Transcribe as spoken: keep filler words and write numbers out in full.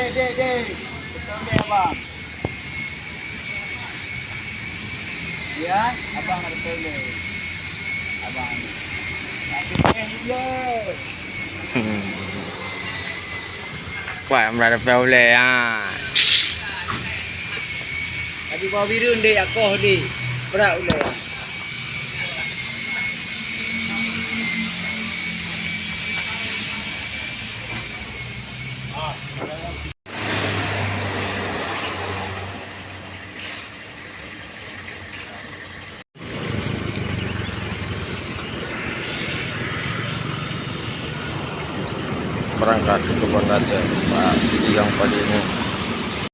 Dek, dek. Betul dek, abang. Ya, abang betul dek. Abang. Tapi teh dulu. Hmm. Wah, meunan peureulèe, ha. Tadi bawah biru dek, akoh dek. Berat ulèe. Berangkat ke Kebon Raja, Pak Siang pagi ni.